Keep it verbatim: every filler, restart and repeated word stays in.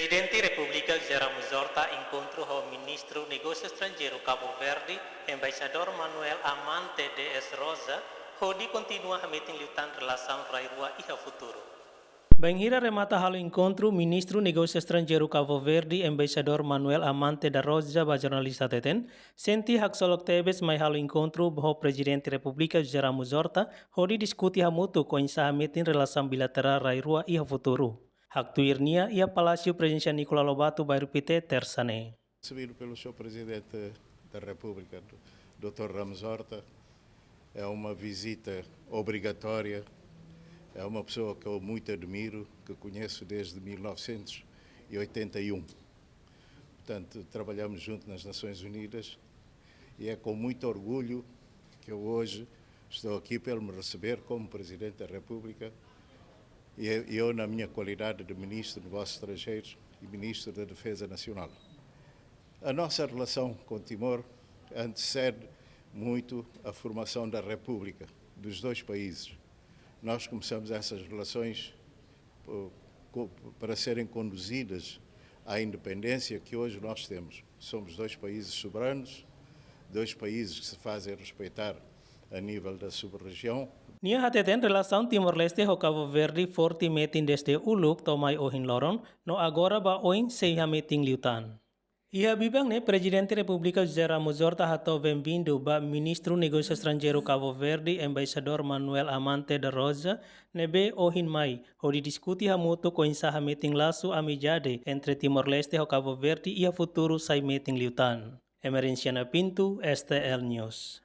Prezidente Repúblika José Ramos Horta enkontru ho Ministru Negósiu Estranjeiru Kabu Verdi, Embaixadór Manuel Amante de S. Rosa, hodi kontinua hametin liután relasaun rai rua iha futuru. Bainhira remata halo enkontru, Ministru Negósiu Estranjeiru Kabu Verdi, Embaixadór Manuel Amante da Rosa, ba jornalista hateten, sente haksolok tebes mai halo enkontru ho Prezidente Repúblika José Ramos Horta, hodi diskute hamutuk oinsá hametin relasaun bilaterál rai rua iha futuru. Haktuir nia iha Palásiu Prezidensiál Nicolau Lobato, bairru Pité, tersa ne'e. Recebido pelo senhor Presidente da República, doutor Ramos Horta. É uma visita obrigatória. É uma pessoa que eu muito admiro, que conheço desde mil novecentos e oitenta e um. Portanto, trabalhamos junto nas Nações Unidas e é com muito orgulho que eu hoje estou aqui para ele me receber como Presidente da República e eu, na minha qualidade de Ministro de Negócios Estrangeiros e Ministro da Defesa Nacional. A nossa relação com Timor antecede muito a formação da República dos dois países. Nós começamos essas relações, eh, co-, para serem conduzidas à independência que hoje nós temos. Somos dois países soberanos, dois países que se fazem respeitar a nível da sub-região. Nia hateten relasaun Timor-Leste ho Kabu Verdi forte metin dezde uluk to'o mai ohin loron, no agora ba oin sei hametin liután. Iha biban ne'e Prezidente Repúblika José Ramos Horta hato'o benvindu ba Ministru Negósiu Estranjeiru Kabu Verdi, Embaixadór Manuel Amante da Rosa, ne'ebé ohin mai, hodi diskute hamutuk oinsá hametin lasu amizade entre Timor-Leste ho Kabu Verdi iha futuru sai metin liután. Emerenciana Pinto, S T L News.